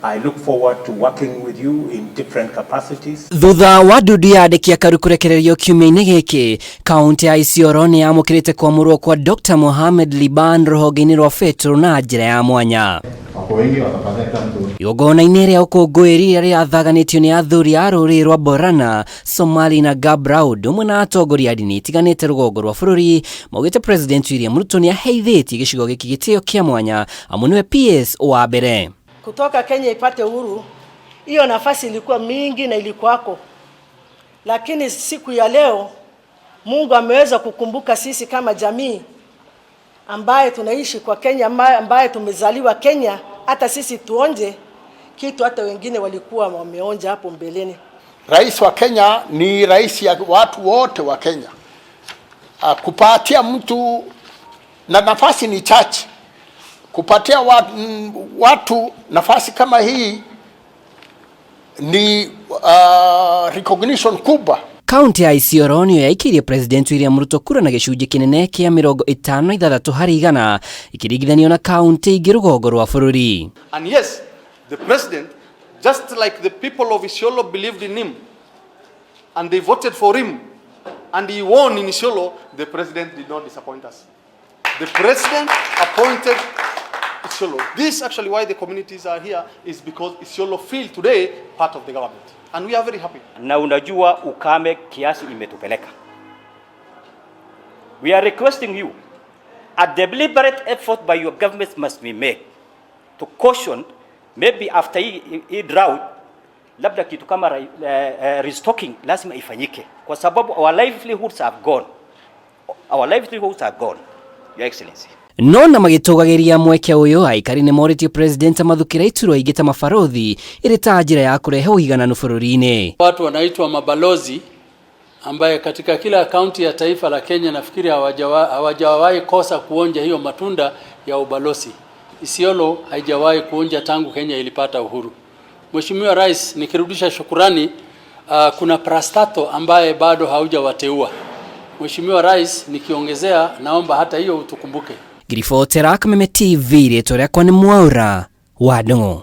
I look forward to working with you in different capacities. Thutha wa ndundu ya andĩki akaru kũrekererio kiumia-inĩ gĩkĩ, kaunti ya Isiolo nĩ yamũkĩrĩte kwamũrwo kwa Dr. Mohamed Liban rũhonge-inĩ rwa Petro na njĩra ya mwanya. Wako wengi watapata kila mtu. Igongona-inĩ rĩa ũkũngũĩri rĩrĩa rĩrathaganĩtio nĩ athuri a rũrĩrĩ rwa Borana, Somali na Gabra ũndũ ũmwe na atongoria a ndini itiganĩte rũgongo rwa bũrũri, maugĩte President William Ruto nĩ aheithĩtie gĩcigo gĩkĩ gĩtĩo kĩa mwanya amu nĩwe PS wa mbere. Kutoka Kenya ipate uhuru, hiyo nafasi ilikuwa mingi na ilikuwako, lakini siku ya leo Mungu ameweza kukumbuka sisi kama jamii ambaye tunaishi kwa Kenya, ambaye tumezaliwa Kenya, hata sisi tuonje kitu hata wengine walikuwa wameonja hapo mbeleni. Rais wa Kenya ni rais ya watu wote wa Kenya. Kupatia mtu na nafasi ni chache, kupatia watu nafasi kama hii ni recognition kubwa. Kaunti ya Isiolo nĩyo yaikĩirie President William Ruto kura na gĩcunjĩ kĩnene kĩa 56% ikĩringithanio na kaunti ingĩ rũgongo rwa bũrũri. And yes, the president, just like the people of Isiolo believed in him and they voted for him and he won in Isiolo, the president did not disappoint us. The president appointed Isiolo. This actually why the communities are here is because Isiolo feel today part of the government. And we are very happy. Na unajua ukame kiasi imetupeleka. We are requesting you a deliberate effort by your government must be made to caution maybe after hii drought, labda kitu kama restocking lazima ifanyike kwa sababu our livelihoods have gone. Our livelihoods are gone, Your Excellency. No na magĩtũgagĩria mweke ũyũ, aikari nĩ morĩtie President amathukĩre iturwa ingĩ ta mabarothi ĩrĩ ta njĩra ya kũrehe ũigananu bũrũri-inĩ. Watu wanaitwa mabalozi ambaye katika kila kaunti ya taifa la Kenya nafikiri hawajawahi kosa kuonja hiyo matunda ya ubalozi. Isiolo haijawahi kuonja tangu Kenya ilipata uhuru. Mheshimiwa Rais, nikirudisha shukurani, kuna parastatal ambaye bado haujawateua. Mheshimiwa Rais, nikiongezea, naomba hata hiyo utukumbuke. Ngiribotera Kameme TV, rĩtwa rĩakwa nĩ Mwaura wa Ndung'u.